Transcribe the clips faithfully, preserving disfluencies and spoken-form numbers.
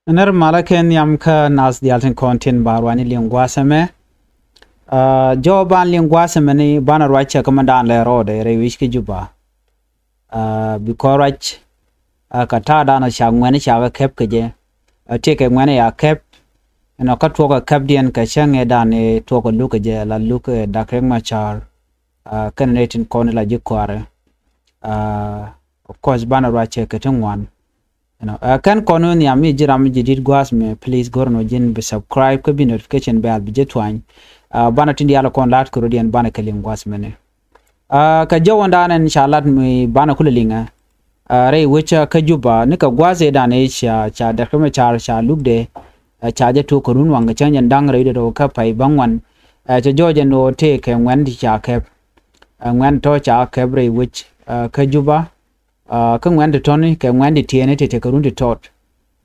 Nɛr malä kɛ nhiam kä nath diaal tin kɔn tin ba ruacni liŋ gua̱a̱th ɛmɛ. Aa, jɔw ban liŋ gua̱a̱th ɛmɛ ni banɛ ruac cɛ kä mɛn dan lɛ rɔɔdɛ rɛy wi̱c kä Juba. Aa, bi kɔn ruac, aa, kɛ ta̱a̱ dan ca ŋuɛni ca kɛ kɛp kɛ jɛ. Aa, tëëkɛ ŋuɛni ca kɛp. Ɛnɔ kä tuɔɔk kɛ kɛpdiɛn kɛ cäŋ ëë dan ëë tuɔɔk kɛ luk kɛ jɛ la luk ëë Dak Riek Machar. Aa, kɛn nɛy tin kɔn la ji̱ kɔaarɛ. Aa, of course banɛ ruac cɛ kɛ ti ŋuan. Ɛnɔ, aa, kɛn kɔn wä nhiam mi ji̱ ram mi ji̱ di̱t gua̱a̱th mɛ, please go̱r nɔ ji̱n bi subscribe kä bi notification bell bi jɛ thuany. Aa, banɛ tin diaal kɔn la̱t kɛ rɔ̱diɛn banɛ kɛ liŋ gua̱a̱th mɛnɛ. Aa, kɛ jɔwändan ɛn ca lat mi banɛ kulɛ liŋɛ. Aa, rɛy wec kä Juba ni kɛ gua̱a̱th ëë dan ëë ca, ca Dak Riek Machar ca lukdɛ. Aa, ca jɛ tuɔɔk kɛ run waŋ kɛ cäŋ jɛn da̱ŋ rɛy dee rɛw kä pay bäŋuan. Aa, cɛ jɔw jɛn ɣöö tëëkɛ ŋuɛn ti ca kɛp. Aa, ŋuɛn tɔ̱ ca kɛp rɛy wec, aa, kä Juba. Aa, kä ŋuɛn ti tɔ̱ni kɛ ŋuɛn ti tiɛɛni ti tekɛ run ti tɔt.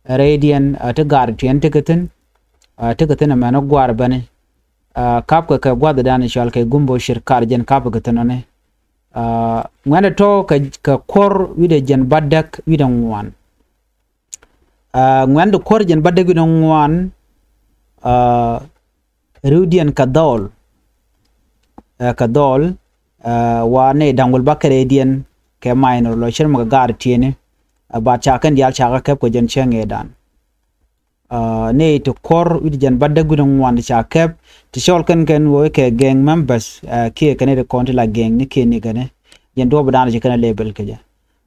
Rɛydiɛn, aa, ti gaar tiɛɛni tekɛ thi̱n. Aa, tekɛ thi̱n ɛmɛn gua̱a̱r bäni. Aa, kapkɛ kɛ gua̱thdan cual kɛ Gumbo Shirkat jɛn kapkɛ kɛ thi̱n ɔni. Aa, ŋuɛn ti tɔ̱ kɛ, kɛ kuɔr wi̱cdɛ jiɛn bädäk wi̱cdɛ ŋuan. Aa, ŋuɛn ti kuɔr jiɛn bädäk wi̱cdɛ ŋuan. Aa, ri̱wdiɛn kɛ dhɔl. Aa, kɛ dhɔl. Aa, wa nɛy da̱ŋ wäl bäkɛl rɛydiɛn kɛ minor lɔ cir mɛ kɛ gaar tiɛɛni. Aa, ba ca kɛn diaal ca kɛ kɛp kɛ jɛn cäŋ ëë dan. Aa, nɛy ti kuɔr wi̱cdɛ jiɛn bädäk wi̱cdɛ ŋuan ti ca kɛp ti cɔl kɛn kɛn ɣöö kɛ gang members, aa, kiɛ kɛn nɛy ti kɔn ti la gang ni kiɛ ni kɛn. Jɛn duɔ̱ɔ̱p dan ci kɛn label kɛ jɛ.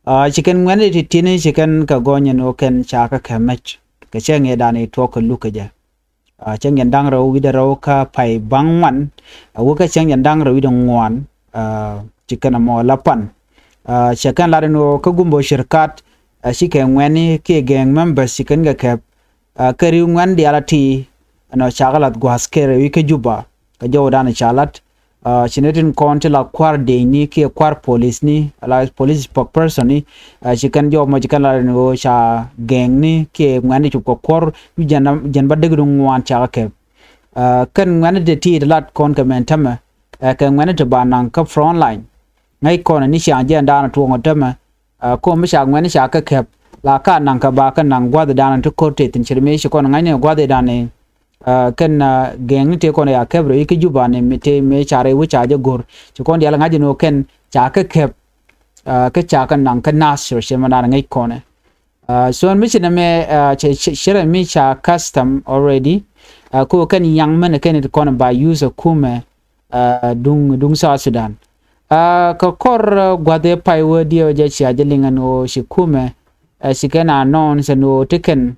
Aa, ci kɛn ŋuɛn ti tiɛɛni ci kɛn kɛ gɔny ɛn ɣöö kɛn ca kɛ kɛp mɛc kɛ cäŋ ëë dan ëë tuɔɔk kɛ luk kɛ jɛ. Aa, cäŋ jɛn da̱ŋ rɛw wi̱cdɛ rɛw kä pay bäŋuan. Aa, wä kä cäŋ jɛn da̱ŋ rɛw wi̱cdɛ ŋuan. Aa, ci kɛn ɛmɔ la pan. Aa, cɛ kɛn lat ɛn ɣöö kä Gumbo Shirkat, aa, cikɛ ŋuɛni kiɛ gang members ci kɛn kɛ kɛp. Aa, kä ri̱w ŋuɛn diaal a ti ɛnɔ ca kɛ lath gua̱a̱th kɛ rɛy wi̱c kä Juba. Kɛ jɔwdan ca lat. Aa, ci nɛy tin kɔn ti la kua̱r dëëcni kiɛ kua̱r policeni, ala police spokespersonni. Aa, ci kɛn jɔw mɔ ci kɛn lat ɛn ɣöö ca gangni kiɛ ŋuɛni cop kɛ kuɔr wi̱c jiɛn, jiɛn bädäk wi̱cdɛ ŋuan ca kɛ kɛp. Aa, kɛn ŋuɛni ti ti ti lat kɔn kɛ mɛn tämɛ. Aa, kɛ ŋuɛni ti ba naŋ kä front line. Ŋäc kɔn ni ciaŋ jiɛn daanɔ tuɔɔk tämɛ. Aa, kɔn mi ca ŋuɛni ca kɛ kɛp la ka naŋ kɛ ba kɛ naŋ gua̱thdan ti ko̱r tëë thi̱n ci ri mëë ci kɔn ŋa̱cni gua̱thdan ni. Aa, kɛn, aa, gang ni tëë kɔn ya kɛp rɛy kä Juba ni mi tëë mëë ca rɛy wec ca jɛ go̱r. Ci kɔn diaal ŋa̱c ni ɣöö kɛn ca kɛ kɛp. Aa, kä ca kɛ naŋ kä nath cir cir mɛ naan ŋäc kɔnɛ. Aa, so mi ci nɛ mɛ, aa, cɛ, cɛ, cɛ rɛ mi ca custom already. Aa, ko kɛn yaŋ mɛn kɛn it kɔn ba use a kumɛ, aa, duŋ, duŋ South Sudan. Aa, kɛ kɔr, aa, gua̱th ëë pay wä diɛ wä jɛ cia jɛ liŋ ɛn ɣöö ci kumɛ, aa, ci kɛn a nɔn sɛ ni ɣöö ti kɛn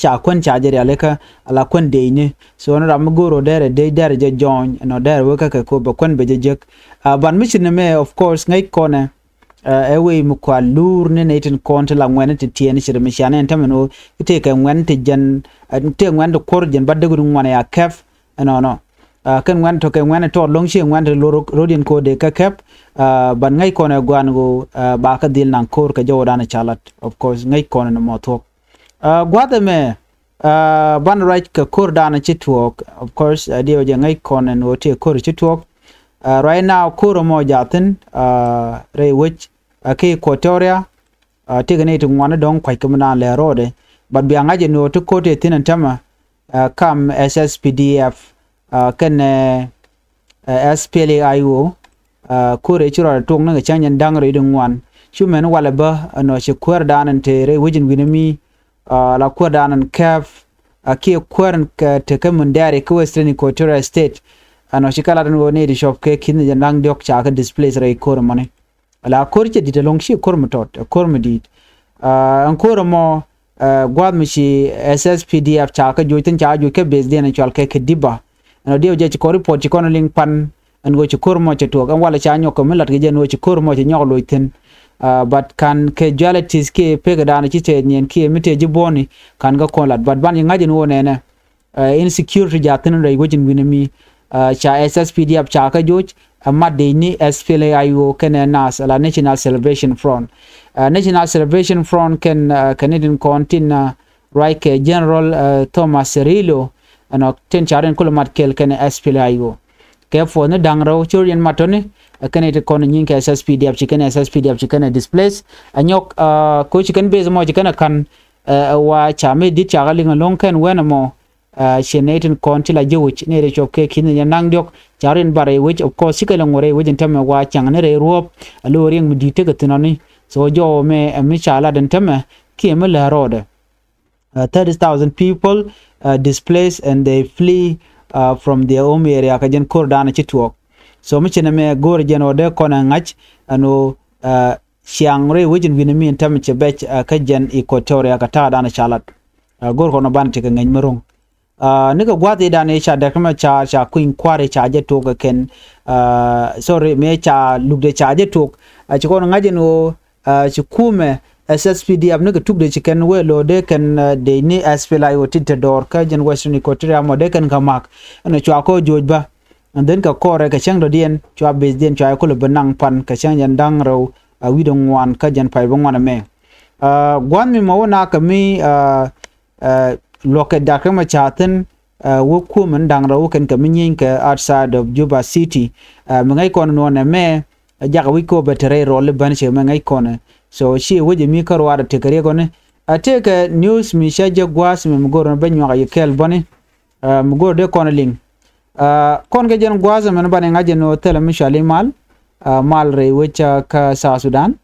ca kuän ca jɛ rialikä ala kuän dëëcni. So ni ram mi go̱o̱r ɔ dɛrɛ dëëc dɛrɛ jɛ jɔɔny ɛnɔ dɛrɛ wä kä kɛ ko bɛ kuän bɛ jɛ jek. Aa, ban mi ci ni mɛ, of course, ŋäc kɔnɛ, aa, ɛ wee mi kua luur ni nɛy tin kɔn ti la ŋuɛn ti tiɛɛni ci ri mi cianɛ ɛn tämɛ ni ɣöö i̱ tëëkɛ ŋuɛn ti jɛn, aa, tëëkɛ ŋuɛn ti kuɔr jiɛn bädäk wi̱cdɛ ŋuan ya kɛp ɛnɔnɔ. Aa, kɛn ŋuɛn tɔ̱ kɛ ŋuɛn tɔt lo̱ŋ ci ŋuɛn ti lo̱r rɔ̱diɛn ko̱dɛ kä kɛp. Aa, ban ŋäc kɔnɛ gua̱a̱n ɣöö, aa, ba kä dhil naŋ ko̱r kɛ jɔwdan ca lat. Of course, ŋäc kɔnɛ ni mɔ thuɔ̱k. Aa, gua̱th ɛmɛ, aa, banɛ ruac kɛ ko̱r daanɔ ci tuɔɔk. Of course, aa, diɛ wä jɛ ŋäc kɔn ɛn ɣöö tëë ko̱r ci tuɔɔk. Aa, right now ko̱r ɛmɔ jaathin, aa, rɛy wec, aa, kä Equatoria. Aa, tëëkɛ nɛy ti ŋuan ni dɔ̱ŋ kua̱c kɛ mi naan lɛ ro̱o̱dɛ. But bia ŋa̱c ɛn ɣöö ti ko̱r tëë thi̱n ɛn tämɛ, aa, kam S S P D F, aa, kɛnɛ, aa, S P L A I O, aa, ko̱r ëë ci rɔɔdɛ tuɔɔk ni kɛ cäŋ jɛn da̱ŋ rɛy wi̱cdɛ ŋuan. Cu mɛn walɛ bä ɛnɔ ci kuäärdan ɛn te rɛy wec in wi̱n mi, aa, la kuäärdan ɛn kɛp, aa, kiɛ kuäär in kɛ tekä Mundari kä Western Equatoria State. Ɛnɔ ci kɛ lat ɛn ɣöö nɛy ti cɔp kɛ ki̱n jɛn da̱ŋ diɔ̱k ca kɛ displace rɛy ko̱r ɛmɔni. Ala ko̱r cɛ di̱t ɛlɔ̱ŋ ci ko̱r mi tɔt, ɛ ko̱r mi di̱i̱t. Aa, ɛn ko̱r ɛmɔ, aa, gua̱a̱th mi ci S S P D F ca kɛ joc thi̱n ca joc kä base diɛn cual kɛ Kediba. Ɛnɔ diɛw jɛ ci kɔn report ci kɔn liŋ pan ɛn ɣöö ci ko̱r ɛmɔ cɛ tuɔɔk ɛn walɛ ca nyɔk kɛ mi lat kɛ jɛ ɛn ɣöö ci ko̱r ɛmɔ cɛ nyɔk loc thi̱n. Aa, but kan kɛ casualties kiɛ pek dan ci tɛth niɛn kiɛ mi tëë ji̱ buɔ̱ni kan kɛ kɔn lat. But ban ci ŋa̱c ɛn ɣöö nɛnɛ, aa, insecurity jaathin rɛy wec in wi̱n mi, aa, ca S S P D F ca kɛ joc, aa, mat dëëcni S P L A I O kɛnɛ nath ala National Salvation Front. Aa, National Salvation Front kɛn, aa, kɛn ni tin kɔn tin, aa, ruac kɛ General, aa, Thomas Cirillo, ɛnɔ tin ca rin kulɛ mat kɛl kɛnɛ S P L A I O. Kɛ puɔ̱th ni da̱ŋ rɛw ci rɔ̱diɛn mat tɔ̱ni, aa, kɛn ni ti kɔn nyin kɛ S S P D F ci kɛn S S P D F ci kɛn displace. Aa, nyɔk, aa, ko ci kɛn base mɔ ci kɛn ka̱n, Ɛ wa ca mi dit ca kɛ liŋ ɛlɔ̱ŋ kɛn wɛn ɛmɔ. Ciɛ nɛy tin kɔn ci la ji̱ wi̱c nɛy rɛy cuɔp kɛ ki̱n ni jɛ naŋ diɔ̱k ca rin bar rɛy wi̱c, of course cikɛ lɛ ŋuɔ̱t rɛy wi̱c in tämɛ wa caŋ ni rɛy ruɔ̱ɔ̱p. Ɛ lo̱o̱ riɛŋ mi di̱i̱t tekɛ thi̱n ɔni. So jɔwä mɛ ɛ mi ca lat in tämɛ kiɛ mi lɛ rɔɔdɛ. Thirty thousand people displaced and they flee from their home area, kä jɛn ko̱r da̱a̱n ci tuɔɔk. So mi ci nɛ mɛ go̱o̱r jɛn ɔ dee kɔn ɛ ŋa̱c ɛn ɣöö ciaŋ rɛy wec in wi̱n mi in tämɛ cɛ bɛc kä jɛn Equatoria kä ta̱a̱ da̱a̱n ca lat. Go̱o̱r kɔn ɔ ban tekɛ ŋäc mi ro̱ŋ. Nikɛ gua̱th i̱ da̱a̱n i̱ ca däk mɛ ca ca kui̱ny kua̱ri ca jɛ tuɔɔk kɛ kɛn. Sorry, mëë ca lukdɛ ca jɛ tuɔɔk. Ci kɔn ŋa̱c ɛn ɣöö ci kumɛ S S P D F nikɛ tukdɛ ci kɛn wee lo̱o̱ dee kɛn dee ni S P L A I O ti te dɔɔr kä jɛn Western Equatoria mɔ dee kɛn kä ma̱k. Ɛn cua kɔ joc bä. And then kɛ kɔrɛ kɛ cäŋ dɔ̱diɛn cua base diɛn cua ikolɛ bi naŋ pan kɛ cäŋ jɛn da̱ŋ rɛw a wi̱dɛ ŋuan kä jɛn pay bi ŋuan ɛmɛ. Gua̱n mi mɔ wä na kɛ mi luɔkɛ dak kɛ mɛ ca thin wä kuɔm in da̱ŋ rɛw wä kɛn kɛ mi nyieeny kɛ outside of Juba City. Mi ŋäc kɔn nuɔn ɛmɛ jakɛ wi̱c kɛ wä bɛ te rɛy rɔl i̱ bän cɛ mɛ ŋäc kɔn. So ci wec mi kä ruaadɛ tekɛ riɛk ɔni. A tekɛ news mi cä jɛ gua̱a̱th mi mi go̱r ni bä nyuak a yi kɛɛl bäni. Mi go̱r dee kɔn liŋ. Kɔn kɛ jɛn gua̱a̱th mi ni bani ŋa̱c jɛ ni wä thilɛ mi cuali mal. Mal rɛy wec kä South Sudan.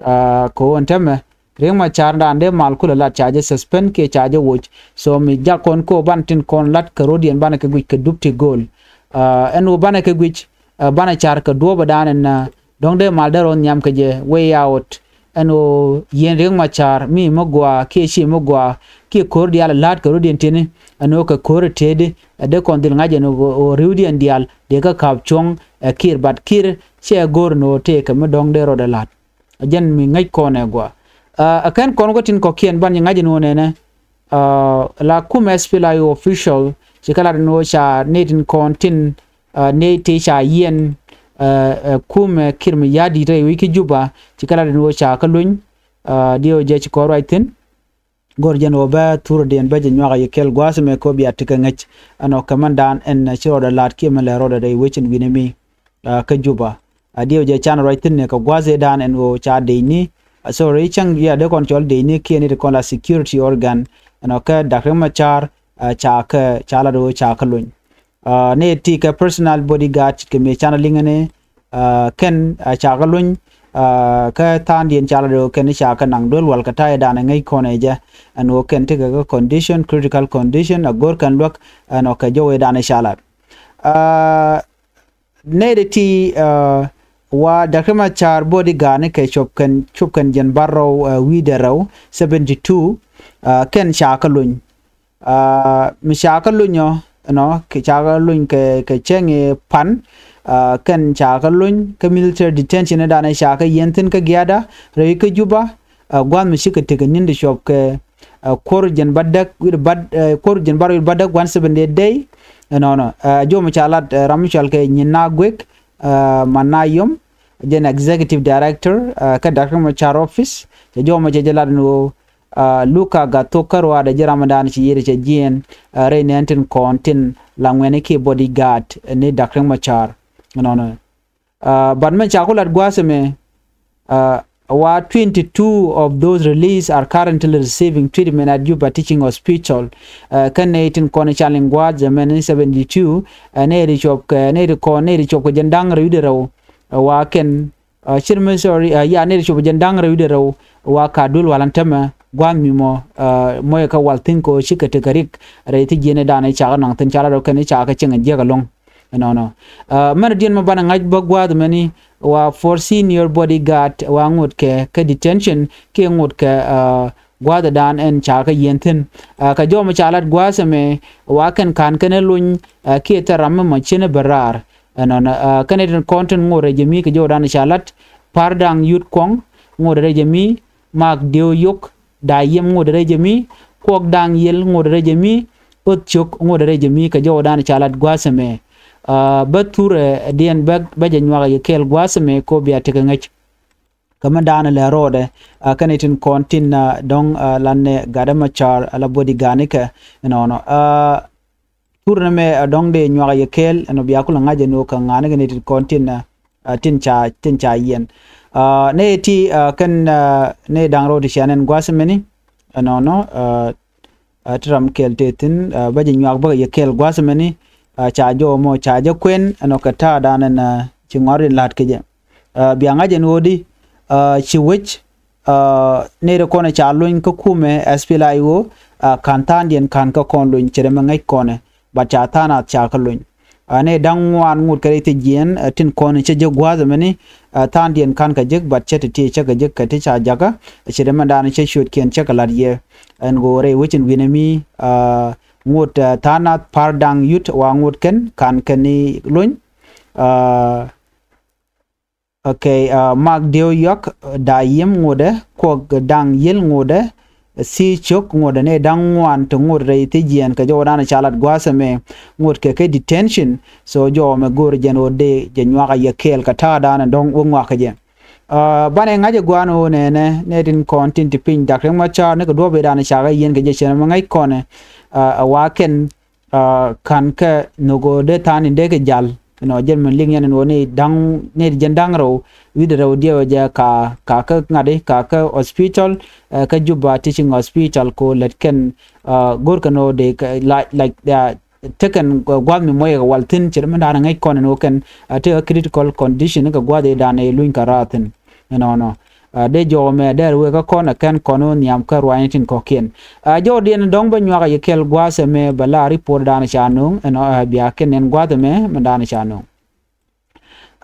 Kɛ wä ni tämɛ Riek Machar dan dee mal kulɛ lat ca jɛ suspend kiɛ ca jɛ woc. So mi jak kɔn ko ban tin kɔn lat kɛ rodiɛn banɛ kɛ guic kɛ dup ti go̱o̱l. Ɛn wä banɛ kɛ guic banɛ car kɛ duɔ̱ɔ̱p dan ɛn dɔ̱ŋ dee mal dee rɔ nhiam kɛ jɛ way out. Ɛn wä yɛn Riek Machar mi mi gɔaa kiɛ ci mi gɔaa kiɛ ko̱r diaal ɛ la̱a̱t kɛ rodiɛn tini. Ɛn wä kɛ ko̱r ɛ tëëdi ɛ dee kɔn dhil ŋa̱c ɛn wä riwdiɛn diaal dee kä ka̱p cuɔ̱ŋ ɛ kir bat kir cɛ go̱r ɛn wä tëëkɛ mi dɔ̱ŋ dee rɔɔdɛ la̱a̱t. Ɛ jɛn mi ŋäc kɔn ɛ gua. Ɛ kɛn kɔn wä tin kɔ̱kiɛn ban ci ŋa̱c ɛn wä nɛnɛ. La kum S P L A I O official ci kɛ lat ɛn wä ca nɛy tin kɔn tin nɛy ti ca yiɛn ɛ kum ɛ kir mi ya̱di̱t rɛy wi̱c kä Juba ci kɛ lat ɛn wä ca kä luny. Diɛw jɛ ci kɔn ruac thi̱n. Go̱r jɛn wä bä thurä diɛn bä jɛ nyuak a yi kɛl gua̱a̱th mɛ kɔ bia tikɛ ŋäc. Ɛn ɔ kɛ mɛn dan ɛn ci rɔɔdɛ la̱a̱t kiɛ mɛn lɛ rɔɔdɛ rɛy wecin wi̱nɛ mi. Kä Juba a diɛw jɛ can ruac thi̱n ni kɛ gua̱a̱th ëë dan ɛn ɣöö ca dec ni. Sorry cäŋ ya dee kɔn cɔl dec ni kiɛ ni ti kɔn la security organ ɛn ɔ kɛ Dak Riek Machar. Ca kɛ ca lat ɣöö ca kɛ lony. Ni ti kɛ personal bodyguard kɛ mëë can liŋɛ ni kɛn ca kɛ lony. Kä tha̱a̱ŋdiɛn ca lat ɣöö kɛn ca kɛ naŋ duel wal kɛ ta̱yɛ dan ɛ ŋäc kɔn ɛ jɛ ɛn ɣöö kɛn ti kɛ kɛ condition, critical condition a go̱r kɛn luäk ɛn ɔ kɛ jɔwɛ dan ɛ ca lat. Nɛy dee ti wa Dak Riek Machar bodyguard ni kɛ cop kɛn cop kɛn jɛn bar rɛw wi̱i̱dɛ rɛw seventy two. Kɛn ca kä lony. Mi ca kä lony ɔ ɛnɔ kɛ ca kä lony kɛ kɛ cɛŋ i̱ pan. Kɛn ca kä lony kä military detention i̱ danɛ ca kä yiɛn thi̱n kä giada rɛy kä Juba. Gua̱th mi cikɛ tekɛ ni̱n di cuɔp kɛ kuɔr jɛn ba däk wi̱r ba kuɔr jɛn ba wi̱r ba däk one seventy day. Ɛnɔnɔ jom ca lat ram mi cɔal kɛ nyin na guek. Man na yom jɛn executive director kä Dak Riek Machar office cɛ jom cɛ jɛ lat ni ɣöö Luka Gathok kä ruaadɛ ji̱ ram dan ci yiëri cɛ jiɛn rɛy nɛn tin kɔn tin la ŋuɛni ki bodyguard ni Dak Riek Machar. Ɛnɔnɔ. But mɛn ca ku lat gua̱a̱th ɛmɛ wa twenty two of those released are currently receiving treatment at Juba Teaching Hospital. Kä nɛy tin kɔn can liŋ gua̱a̱th ɛmɛ ni seventy two. Nɛy ri cuɔp kɛ nɛy ri kɔn nɛy ri cuɔp kɛ jɛn da̱ŋ rɛw di rɛw. Wa kɛn cir mi sorry ya nɛy ri cuɔp kɛ jɛn da̱ŋ rɛw di rɛw. Wa ka dul walan tämɛ gua̱a̱th mi mɔ mɔyɛ kä wal thi̱n kɛ ɣöö cikɛ tekɛ rik rɛy thi jiɛn i̱ danɛ ca kä naŋ thi̱n ca lat ɔ kɛn i̱ ca kä cieŋ jiɛk ɛlɔ̱ŋ. Ɛnɔnɔ. Mɛn diɛn mɛ banɛ ŋa̱c bä gua̱a̱th mɛni wa for senior bodyguard wa ŋot kɛ kɛ detention kiɛ ŋot kɛ gua̱a̱th dan ɛn ca kä yiɛn thi̱n. Kɛ jɔmɛ ca lat gua̱a̱th ɛmɛ wa kɛn ka̱n kɛn ɛ lony kiɛ thɛr ram mɛ mɔ cin ɛ bɛ raar. Ɛnɔnɔ kɛn ɛ tin kɔn tin ŋot rɛ jɛ mi kɛ jɔw dan ca lat par daŋ yut kuɔŋ ŋot rɛ jɛ mi Mak Dieu Yok, Dayem ŋot rɛy jɛ mi, Kuɔk Daŋ Yel ŋot rɛy jɛ mi, Oth Cok ŋot rɛy jɛ mi kɛ jɔwdan ca lat gua̱a̱th ɛmɛ. Bä thurɛ diɛn bä jɛ nyuak yɛ kɛɛl gua̱a̱th ɛmɛ ko bia tekɛ ŋäc. Kä mi da̱a̱n lɛ rɔɔdɛ kɛn itin kɔn tin dɔ̱ŋ lan nɛ gatdä ma ca̱r ala bo̱di ga̱a̱nikɛ ɛnɔnɔ. Thur ni mɛ a dɔ̱ŋ dee nyuak a yɛ kɛɛl ɛn ɔ bia kulɛ ŋa̱c ɛn ɣöö kɛ ŋa̱a̱ni kɛ ni ti kɔn tin tin ca tin ca yiɛn. Nɛ ti kɛn nɛ da̱ŋ rɔw ti cia nɛn gua̱a̱th mɛni. ɛnɔnɔ, ɛ, ɛ, ti ram kɛl tëë thi̱n, ɛ, bä jɛ nyuak bä kɛ yɛ kɛl gua̱a̱th mɛni, ɛ, ca jɔw mɔ ca jɛ kuɛn ɛnɔ kɛ ta̱a̱ da̱a̱n ɛn, ɛ, ci ŋɔr in la̱t kɛ jɛ. Ɛ, bia ŋa̱c ɛn ɣöödi, ɛ, ci wec, ɛ, nɛy ti kɔn ca luny kä kumɛ S P L A I O, ɛ, ka̱n tha̱a̱ŋdiɛn ka̱n kä kɔn luny ce̱t ɛmɛ ŋäc kɔnɛ, but ca tha̱a̱ŋ nath ca kä luny. Ɛ, nɛy da̱ŋ ŋuan ŋot kɛ rɛy thiec jiɛɛn, ɛ, tin kɔn cä jek gua̱a̱th ɛmɛni, ɛ, tha̱a̱ŋdiɛn ka̱n kɛ jek, but cɛ ti ti cä kɛ jek kɛ ti ca jakä, ce̱t ɛmɛ da̱a̱n cä ciötkiɛn cä kɛ la̱t yɛ. Ɛn ɣöö rɛy wec in wi̱nɛ mi, ɛ, ŋot, ɛ, tha̱a̱ŋ nath pa̱a̱r da̱ŋ yut wa ŋot kɛn ka̱n kɛn i̱ luny. Ɛ, Okay, ɛ, Mak Dieu Yuak, ɛ, Dayim ŋotdɛ, Kuɔk Daŋ Yil ŋotdɛ, ɛ, Thi Cok ŋotdɛ, nɛy da̱ŋ ŋuan ti ŋot rɛy thiec jiɛɛn kɛ jɔwdan ca lat gua̱a̱th ɛmɛ ŋot kɛ kɛ detention. So jɔw mɛ go̱o̱r jɛn ɣöö dee jɛ nyuak a yɛ kɛɛl kɛ ta̱a̱ da̱a̱n ɛn dɔ̱ŋ wä ŋuak kɛ jɛ. Ɛ, banɛ ŋa̱c ɛ gua̱a̱n ɣöö nɛnɛ nɛy tin kɔn tin ti piny Dak Riek Machar ni kɛ duɔ̱ɔ̱p ëëdan ca kɛ yiɛn kɛ jɛ cɛn ɛmɛ ŋäc kɔnɛ, ɛ, ɛ wa kɛn, ɛ, ka̱n kɛ nhök ɣöö dee tha̱a̱ŋ in dee kɛ jal. Ɛnɔ jɛn min liŋ yɛn ɛn ɣöö ni da̱ŋ, ni jɛn da̱ŋ rɛw wi̱cdɛ rɛw diɛw jɛ ka, ka kä ŋa̱di ka kä hospital, ɛ, kä Juba Teaching Hospital ko lät kɛn, ɛ, go̱r kɛn ɣöö dee kɛ la, like, ɛ, tekɛn gua̱th mi muɔc kɛ wal thi̱n ce̱t mi da̱a̱n ŋäc kɔn ɛn ɣöö kɛn, ɛ, tekɛ critical condition kɛ gua̱th ëëdan ɛ luny kɛ raar thi̱n. Ɛnɔnɔ. Ɛ, dee jɔw mɛ dee rɛ wee kä kɔn ɛ kɛn kɔn wä nhiam kä ruanyni tin kɔ̱kiɛn. Ɛ, jɔwdiɛn dɔ̱ŋ bä nyuak a yɛ kɛl gua̱a̱th ɛmɛ bɛ la report da̱a̱n ca no̱o̱ŋ ɛnɔ, ɛ, bia kɛn nɛn gua̱a̱th ɛmɛ mɛ da̱a̱n ca no̱o̱ŋ.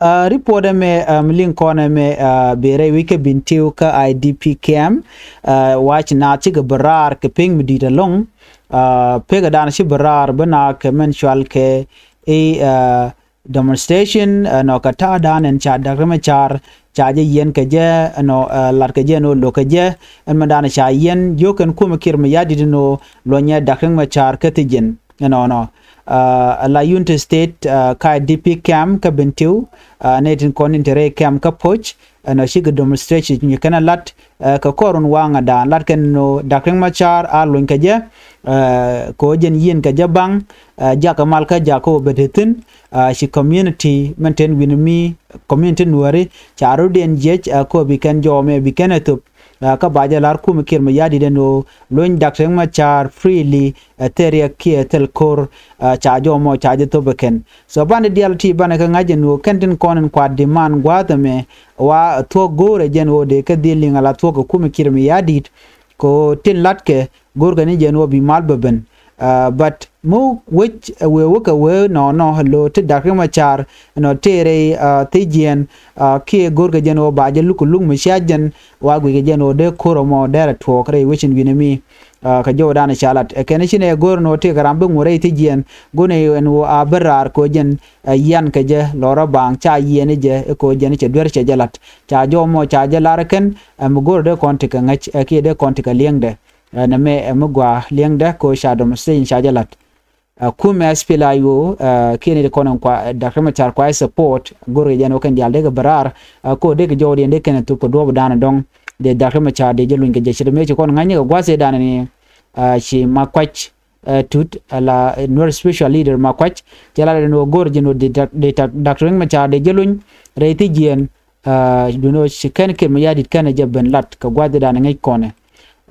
Ɛ, report ɛmɛ, ɛ, mi liŋ kɔn ɛmɛ, ɛ, bi rɛy wi̱c kä Bentiu kä I D P camp, ɛ, wac naath cikɛ bi raar kɛ pek mi di̱i̱t ɛlɔ̱ŋ. Ɛ, pek ɛ da̱a̱n ci bi raar bi naath kɛ mɛn cual kɛ i̱, ɛ, demonstration, ɛ, nɔ kɛ ta̱a̱ da̱a̱n ɛn ca Dak Riek Machar ca jɛ yiɛn kɛ jɛ, ɛ, nɔ, ɛ, lat kɛ jɛ ɛn ɣöö lo̱k kɛ jɛ ɛn mɛn da̱a̱n ca yiɛn jiök kɛn kumɛ Kiir Mayardit ɛn ɣöö luɔ̱nyɛ Dak Riek Machar kä thiec jiɛn. Ɛnɔnɔ, ɛ, la Unity State, ɛ, ka I D P camp kä Bentiu, ɛ, nɛy tin kɔn in te rɛy camp kä Poc, ɛnɔ cikɛ demonstration nyi kɛn ɛ lat, ɛ, kɛ kɔr run waŋ ɛ da̱a̱n lat kɛn nɔ Dak Riek Machar a luny kɛ jɛ, ɛ, kɛ ɣöö jɛn yiɛn kɛ jɛ baŋ, ɛ, jakä mal kä jakä ɣöö bɛ te thi̱n, ɛ, ci community mɛn ten wi̱n mi community Nuääri ca rɔ̱diɛn jiɛc, ɛ, kɛ ɣöö bi kɛn jɔw mɛ bi kɛn ɛ thöp, ɛ, kä ba jɛ la̱r kumɛ Kiir Mayardit ɛn ɣöö luny Dak Riek Machar freely, ɛ, thil riɛk kiɛ thil ko̱r, ɛ, ca jɔw mɔ ca jɛ thöp ɛ kɛn. So banɛ diaal ti banɛ kɛ ŋa̱c ɛn ɣöö kɛn tin kɔn in kua demand gua̱a̱th ɛmɛ wa thuɔ̱k go̱o̱rɛ jɛn ɣöö dee kɛ dhil liŋ ala thuɔ̱k kɛ kumɛ Kiir Mayardit kɛ ɣöö tin latkɛ go̱o̱rkɛ ni jɛn ɣöö bi mal bä ben. Ɛ, but mi wec, ɛ, wee wä kɛ wee nɔnɔ lo̱ ti Dak Riek Machar nɔ tëë rɛy, ɛ, thiec jiɛɛn, ɛ, kiɛ go̱o̱rkɛ jɛn ɣöö ba jɛ luk kɛ luk mi cia jɛn wa guickɛ jɛn ɣöö dee ko̱r ɛmɔ dɛrɛ tuɔɔk rɛy wec in wi̱nɛ mi. Ɛ, kɛ jɔwdan ca lat ɛ kɛn ci nɛ go̱o̱r nɔ tëë kɛ ram bi ŋuɔ̱t rɛy thiec jiɛɛn go̱o̱r nɛ ɛn ɣöö a bi raar kɛ ɣöö jɛn, ɛ, yian kɛ jɛ lɔrä baaŋ ca yiɛn jɛ kɛ ɣöö jɛn cɛ duer cɛ jɛ lat. Ca jɔw mɔ ca jɛ lar ɛ kɛn, ɛ, mi go̱o̱r dee kɔn ti kɛ ŋäc, ɛ, kiɛ dee kɔn ti kɛ liɛŋdɛ. Ɛ, nɛmɛ, ɛ, mi gɔaa liɛŋdɛ kɛ ɣöö ca demonstration ca jɛ lat. Ɛ, kumɛ S P L A I O, ɛ, kiɛ ni di kɔn in kua, ɛ, Dak Riek Machar kua support, go̱r kɛ jɛn wä kɛn diaal dee kɛ bɛ raar, ɛ, kɛ ɣöö dee kɛ jɔwdiɛn dee kɛn ɛ thop kɛ duɔ̱ɔ̱p dan dɔ̱ŋ, dee Dak Riek Machar dee jɛ luny kɛ jɛ ce̱t mëë ci kɔn ŋa̱cni kɛ gua̱th ëëdan ni, ɛ, ci Makuac, ɛ, Tut, ɛ, la, ɛ, Nuer special leader Makuac, cɛ la dee ni wä go̱r jɛn wä dee Dak, dee Dak, Dak Riek Machar dee jɛ luny, rɛy thiec jiɛɛn, ɛ, duundɛ ɣöö ci kɛn Kiir Mayardit kɛn ɛ jɛ ben lat kɛ gua̱th ëëdan ŋäc kɔnɛ.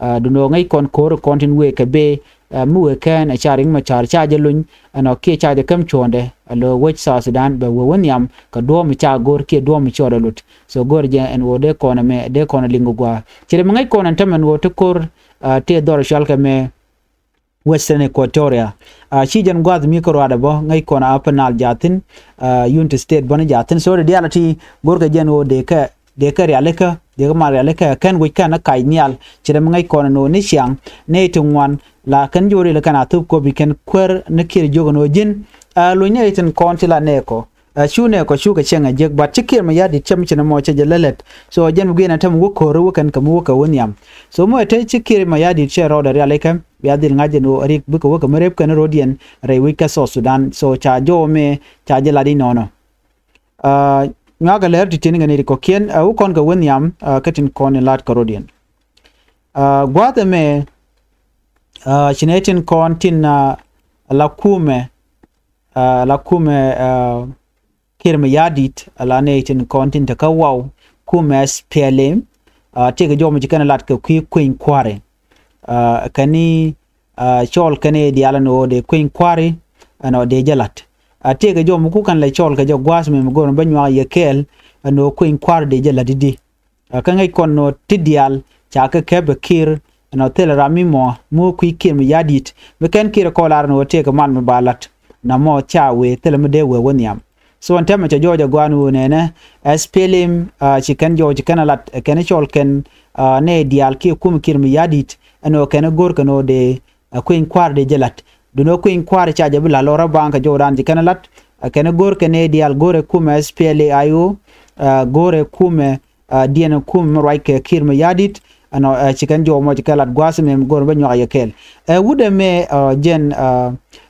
Ɛ, duundɛ ɣöö ŋäc kɔn ko̱r kɔn tin wëë kɛ bëë, ɛ, mi wëë kɛn ɛ ca Riek Machar ca jɛ luny, ɛnɔ kiɛ ca jɛ käm cuɔ̱ɔ̱ŋdɛ, ɛ, lo̱ wec South Sudan bɛ wee wä nhiam kɛ duɔ̱ɔ̱p mi ca go̱r kiɛ duɔ̱ɔ̱p mi cɔɔdɛ lot. So go̱r jɛ ɛn ɣöö dee kɔn ɛmɛ, dee kɔn ɛ liŋ kɛ gua̱a̱. Ci ri mi ŋäc kɔn ɛn tämɛ ɛn ɣöö ti ko̱r, ɛ, tëë dhɔr cual kɛ mɛ Western Equatoria. Ɛ, ci jɛn gua̱a̱th mi kä ruaadɛ bä ŋäc kɔn a Upper Nile jathin, ɛ, Unity State bä ni jathin. So dee diaal ti go̱rkɛ jɛn ɣöö dee kɛ, dee kɛ rialikä, dee kɛ mal rialikä kɛn wi̱c kɛn kac nhial. Ci dee mi ŋäc kɔn ɛn ɣöö ni ciaŋ nɛy ti ŋuan la kɛn ji̱ wä rialikä kɛn a thop kop i̱ kɛn kuäär ni Kiir jiök ɛn ɣöö ji̱n, ɛ, luny nɛy tin kɔn ti la nɛɛkɔ. Ɛ, cu nɛɛkɔ cukɛ cieŋ ɛ jiäk, but ci Kiir Mayardit cɛ mi ci nɔmɔ cɛ jɛ lät lät. So jɛn bi guiɛn ɛ te mi wä ko̱ri wä kɛn kɛ mi wä kɛ wä nhiam. So mi ɛ te ci Kiir Mayardit cɛ rɔɔdɛ rialikä, bia dhil ŋa̱c ɛn ɣöö rik bikɛ wä kɛ mi rep kɛn rɔ̱diɛn rɛy wi̱c kä South Sudan. So ca jɔw mɛ ca jɛ lat i̱ nɔnɔ. Ɛ, nyuakɛ lɛr ti tin kɛ ni ri kɔ̱kiɛn, ɛ, wä kɔn kɛ wä nhiam, ɛ, kä tin kɔn in lat kɛ rɔ̱diɛn. Ɛ, gua̱a̱th ɛmɛ, ɛ, ci nɛ tin kɔn tin, ɛ, la kumɛ, ɛ, la kumɛ, ɛ, Kiir Mayardit, ɛ, la nɛ tin kɔn tin te kä waw kumɛ S P L M, ɛ, tëëkɛ jɔw mi ci kɛn lat kɛ kui̱ kueny kua̱ri. Ɛ kɛn i̱ cɔɔl kɛn i̱ diaal ɛn ɣöö dee kui̱ny kua̱ri ɛn ɣöö dee jɛ la̱t. Ɛ tëëkɛ jɔw mi ku kɛn lɛ cɔɔl kɛ jɛ gua̱a̱th mi mi go̱o̱r bä nyuak yɛ kɛɛl ɛn ɣöö kui̱ny kua̱ri dee jɛ la̱t i̱di. Ɛ kä ŋäc kɔn nɔ ti diaal ca kɛ kɛpɛ Kiir ɛn ɔ thilɛ ram mi mɔ mi wä kui̱ Kiir mi ya̱di̱t mi kɛn Kiir ɛ kɔn lar ɛn ɔ tëëkɛ mal mi ba la̱t. Na mɔ ca wee thilɛ mi dee wee wä nhiam. So ɛn tɛmɛ cɛ jɔɔc ɛ gɔaa ni wä nɛnɛ S P L M ci kɛn jɔɔc ci kɛn ɛ lat ɛ kɛn cɔl kɛn nɛ diaal kiɛ kum Kiir mi ya̱di̱t ɛn ɔ kɛn go̱r kɛn ɔ dee ɛ kui̱ny kua̱r dee jɛ lat. Dun ɔ kui̱ny kua̱r ca jɛ bi la̱t lɔ rɔ baŋ kɛ jɔɔdan ci kɛn ɛ lat ɛ kɛn go̱r kɛn nɛ diaal go̱r ɛ kum S P L A I O go̱r ɛ kum ɛ diɛn kum mi ruac kɛ Kiir mi ya̱di̱t. Ɛnɔ ci kɛn jɔw mɔ ci kɛ lat gua̱a̱th mɛ mi go̱r bä nyuak yɛ kɛɛl. Ɛ wut ɛmɛ jɛn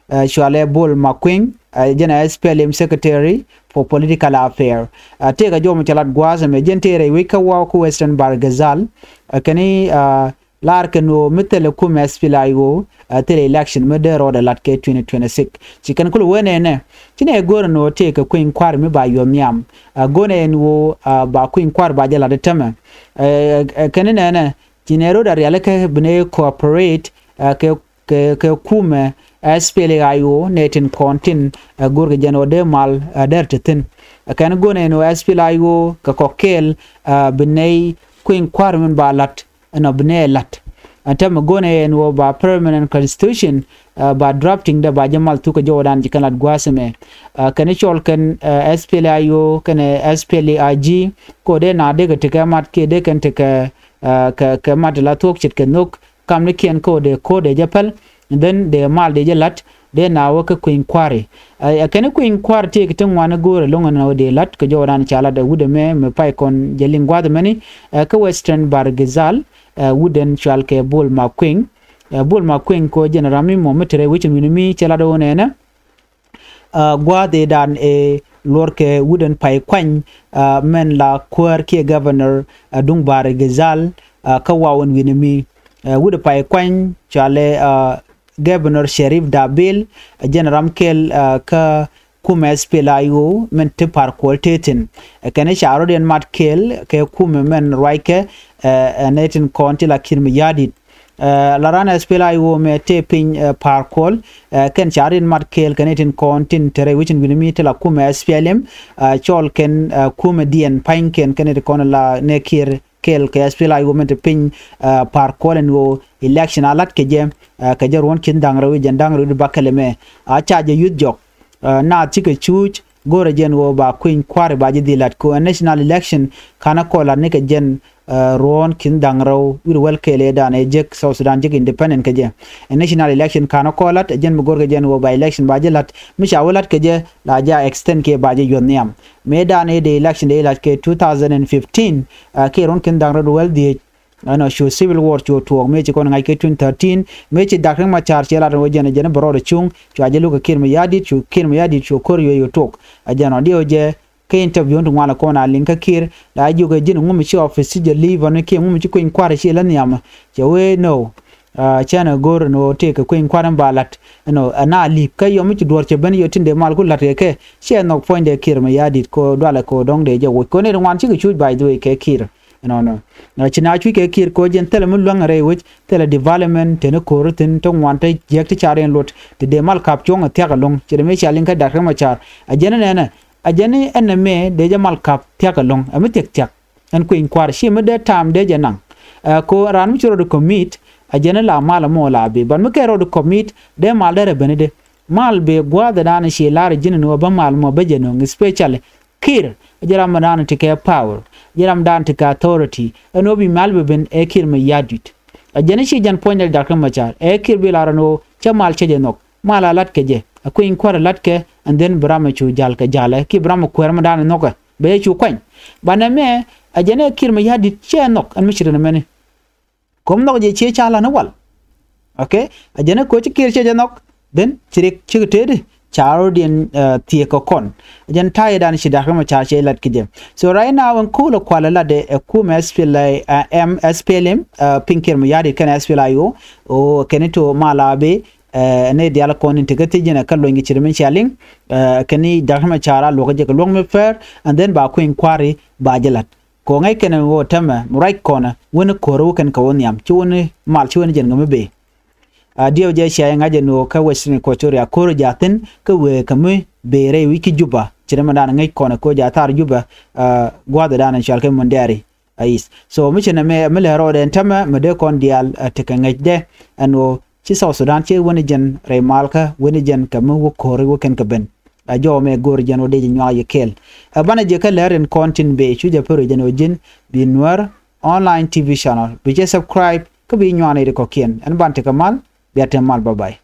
cualɛ Bol Makueŋ jɛn ɛ S P L M Secretary for Political Affairs. Tëëkɛ jɔw mɔ ci lat gua̱a̱th mɛ jɛn tëë rɛy wec kä waw kä Western Bahr el Ghazal. Kɛn i̱ lar kɛ nuɔɔ mi thilɛ kum S P L A I O thilɛ election mi dee rɔɔdɛ lat kɛ twenty twenty six. Ci kɛn kul wen ɛnɛ ci nɛ go̱o̱r ɛn ɣöö tëëkɛ kui̱ny kua̱r mi ba yuɔth nhiam. Go̱o̱r ɛn ɣöö ba kui̱ny kua̱r ba jɛ lat ɛ tämɛ. Kɛn inɛnɛ ci nɛ ro̱o̱d a rialikä bi nɛ cooperate kɛ kɛ kɛ kumɛ S P L A I O nɛ tin kɔn tin go̱o̱r kɛ jɛn ɣöö dee mal dɛr ti thi̱n. Kɛn go̱o̱r ɛn ɣöö S P L A I O kɛ kɔk kɛɛl bi nɛ kui̱ny kua̱r min ba lat ɛn ɔ bi nɛ la̱t. Ɛn tɛmɛ go̱n ɛ ɛn wä ba permanent constitution ba drafting dɛ ba jɛ mal thuk kɛ jɔwdan ji̱ kɛn lat gua̱a̱th ɛmɛ. Kɛn cɔl kɛn S P L A I O kɛn S P L A I G. Kɛ ɔ dee na dee kɛ tekɛ mat kiɛ dee kɛn tekɛ kɛ mat la thuɔ̱k ce̱tkɛ nhök kamnikiɛn kɛ ɔ dee ko̱o̱t dee jɛ päl. Then dee mal dee jɛ la̱t dee na wä kä kui̱ny kua̱ri. Ɛ kɛn kui̱ny kua̱ri tëëk ti ŋuan go̱o̱r ɛlɔ̱ŋ ɛn ɣöö dee la̱t kɛ jɔwdan ca la̱t ɛ wut ɛmɛ mɛ pay kɔn jɛ liŋ gua̱a̱th ɛmɛni. Ɛ kä Western Bahr el Ghazal ɛ wut ɛn cual kɛ Bol Makueŋ. Ɛ Bol Makueŋ kɛ ɣöö jɛn ram mi mɔ mi te rɛy wecin wi̱ni mi cɛ la̱t ɣöö nɛnɛ. Ɛ gua̱a̱th ëëdan ɛ luɔr kɛ wut ɛn pay kuany mɛn la kuäär kiɛ governor ɛ duŋ Bahr el Ghazal. Kä waw ɛn wi̱ni mi ɛ wut ɛ pay kuany cual ɛ Governor Sherif Dabil ɛ jɛn ram kɛl kä kumɛ S P L A I O mɛn ti Par Kuol tëë thi̱n. Ɛ kɛn ca rɔ̱diɛn mat kɛl kɛ kumɛ mɛn ruackɛ ɛ nɛ tin kɔn ti la Kiir mi ya̱di̱t. La ran S P L A I O mɛ tëë piny Par Kuol ɛ kɛn ca rɔ̱diɛn mat kɛl kɛ nɛ tin kɔn tin te rɛy wecin wi̱ni mi ti la kumɛ S P L M. Cɔl kɛn kumɛ diɛn pa̱ny kɛn kɛ nɛ ti kɔn la nɛ Kiir kɛl kɛ S P L A I O mɛn te piny Par Kuol ɛn ɣöö election a la̱t kɛ jɛ kɛ jɛ ruɔ̱n ki̱n da̱ŋ rɛw i̱ jɛn da̱ŋ rɛw i̱ bakɛl ɛmɛ. A ca jɛ yuth jɔk naath cikɛ cuuc go̱rɛ jɛn ɣöö ba kui̱ny kua̱ri ba ji̱ dhil la̱t kɛ ɣöö national election ka̱n a kɔn la̱t ni kɛ jɛn ruɔ̱n ki̱n da̱ŋ rɛw wi̱r wäl kɛɛl ëëdan ɛ jek South Sudan jek independent kɛ jɛ. Ɛ national election ka̱n a kɔn la̱t ɛ jɛn bi go̱rkɛ jɛn ɣöö ba election ba ji̱ la̱t mi ca wä la̱t kɛ jɛ la ja extend kiɛ ba jɛ yuɔth nhiam. Mëëdan ëë dee election dee la̱t kɛ two thousand and fifteen kiɛ ruɔ̱n ki̱n da̱ŋ rɛw wäl dhiec. Ɛnɔ cu civil war cu tuɔɔk mëë ci kɔn ŋa̱c kɛ twenty thirteen mëë ci Dak Riek Machar ci lat wä jɛn jɛn bɛ rɔɔdɛ cuŋ cua jɛ luk kɛ Kiir mi ya̱di̱t cu Kiir mi ya̱di̱t cu ko̱r yuɔc kɛ tuɔɔk. A jɛn ɔ diɛw jɛ kɛ interview ti ŋuan kɔn a liŋ kä Kiir la jiök ɛ ji̱n ŋum ci office ci jɛ li̱i̱p ɔni kiɛ ŋum ci kui̱ny kua̱r ci la nhiam. Cɛ wee no. Cɛn ɛ go̱r ɛn ɣöö tëëkɛ kui̱ny kua̱r in ba la̱t ɛnɔ ɛna li̱i̱p kä yɔm mi ci duɔ̱ɔ̱r cɛ ben yɔ tin dee mal ku la̱t kɛ kɛ. Ciɛ nhɔk puɔ̱nydɛ Kiir mi ya̱di̱t kɛ ɣöö dualɛ kɛ ɣöö dɔ̱ŋ dee jɛ woc kɛ ɣöö nɛy ti ŋuan cikɛ cuuc by the way kɛ Kiir. Ɛnɔnɔ ci na cuc kɛ Kiir kɛ ɣöö jɛn thilɛ mi luäŋ rɛy wec thilɛ development teni ko̱ri thi̱n ti ŋuan ti jiäk ti car in luɔt ti dee mal ka̱p cuɔ̱ŋ ɛ thia̱k ɛlɔ̱ŋ ci ri mi cia liŋ kä Dak Riek Machar. A jɛn ɛnɛnɛ a jɛn ɛn ɛmɛ dee jɛ mal ka̱p thia̱k ɛlɔ̱ŋ ɛ mi thia̱k thia̱k. Ɛn kui̱ny kua̱r ci mi dee ta̱a̱m dee jɛ naŋ. Ɛ ko raan mi ci rɔɔd commit a jɛn ɛ la mal ɛmɔ la bi but mi kɛ rɔɔd commit dee mal dee rɛ ben ɛ dee mal bee gua̱a̱th ɛ daan ci lar ji̱n ɛn ɣöö bä mal mɔ bä jɛ nöŋ especially Kiir. Ɛ jɛ ram ɛ daan ti kɛ power ɛ jɛ ram daan ti kɛ authority ɛn ɣöö bi mal bɛ ben ɛ Kiir mi ya̱di̱t. Ɛ jɛn ci jɛn puɔ̱nydɛ Dak Riek Machar ɛ Kiir bi lar ɛn ɣöö cä mal cä jɛ nhɔk mal a la̱t kɛ jɛ ɛ kui̱ny kua̱r ɛ la̱t kɛ. And then bi ram ɛ cu ja̱l kɛ ja̱lɛ kiɛ bi ram ɛ kuɛɛr mi daan ɛ nhɔkɛ bɛ jɛ cu kuany. Banɛ mɛ ɛ jɛn ɛ Kiir mi ya̱di̱t cɛ nhɔk ɛn mi ci rin ɛmɛni. Kom nhɔk jɛ cië ca la̱t ni wal. Okay. A jɛn ɛ koci Kiir cɛ jɛ nhɔk. Then ci rik cikɛ tëëdi ca rɔ̱diɛn thiëëk kɛ kɔn. A jɛn ta̱yɛ dan ci Dak Riek Machar cɛ lat kɛ jɛ. So right now ɛn ko̱o̱l ɛ kual ɛ lat ɛ kumɛ S P L M, S P L M piny Kiir mi ya̱di̱t kɛn S P L A I O. O kɛn ito mal a bi ɛ nɛ dial kɔn in ti kä thiec jɛn ɛ kä luɔ̱ny kɛ ci ri min cia liŋ. Kɛn i̱ Dak Riek Machar a luɔ̱k kɛ jɛ kɛ luɔ̱k mi pɛr. And then ba kui̱ny kua̱ri ba jɛ lat. Kɛ ɣöö ŋäc kɛn ɛn ɣöö täämɛ mi ruac kɔnɛ wäni ko̱r wä kɛn kɛ wä nhiam, ci wäni mal, ci wäni jɛn kɛ mi bëë. A diɛw jɛ cia jɛ ŋa̱c ɛn ɣöö kä Western Equatoria ko̱r jaathin kä wëë kɛ mi bëë rɛy wi̱c ki Juba, ci rɛmɛ dan ŋäc kɔnɛ ko̱r jaathar Juba, a gua̱a̱th dan cual kɛ Mundɛɛri a East. So mi ci nɛmɛ mi lɛ rɔɔdɛ ɛn täämɛ mi dee kɔn diaal a tekɛ ŋäcdɛ ɛn ɣöö ci South Sudan ci wäni jɛn rɛy malkä, wäni jɛn kɛ mi wä ko̱ri wä kɛn kɛ ben. A jɔw mɛ go̱o̱r jɛn wä dee jɛ nyuak yɛ kɛɛl. A banɛ jɛ kä lɛr in kɔn tin bëë, cu jɛ pär jɛn wä ji̱n bi Nuer Online T V channel, bi jɛ subscribe kä bi nyuak ni ri kɔ̱kiɛn. Ɛn ban tekɛ mal, bia te mal, bye bye.